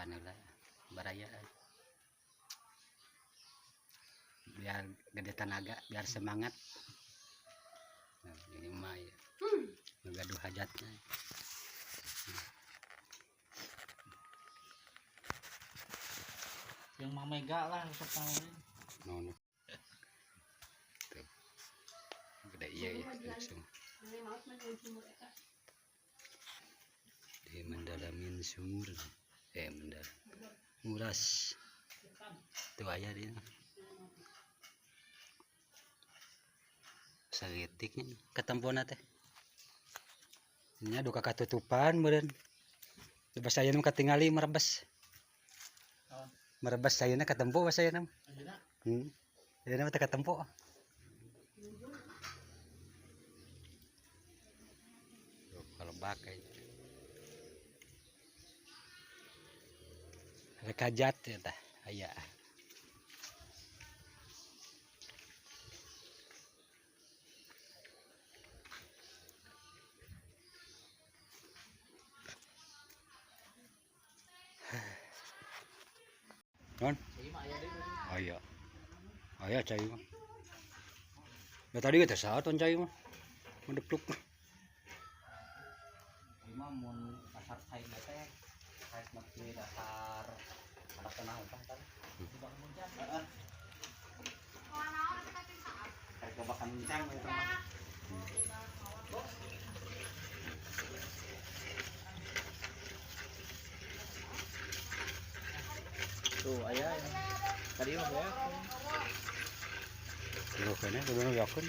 Sarapan heula baraya. Biar gede tenaga, biar semangat. Nah, ini mah ya. Gaduh hajatnya. Yang Mang Mega lah resep naon. No, no. Tuh. Gede iya ya langsung. Di mendalamin sumur. Eh mendalam. Nguras. Tuh aya dia. Saeutiknya katempona teh. Nya duka katutupan meureun. Bebas aya nu katingali merebes. Naon? Merebes ayeuna katempo basa ayeuna mah. Ayeuna Ayeuna mah teu katempo. Tuh, kalebak kayaknya. Rek hajat ya tah aya. Non? Cai mah aya deui. Aya. Aya cai mah. Ya tadi teh saha ton cai mah. Mendepluk. Ieu mah mun pasar cai teh kayak nepi dasar anak tanah upah tadi. Heeh. Kayak babakan muncang eta mah. Tuh aya tadi mah ya. Tuh kene kudu yakeun.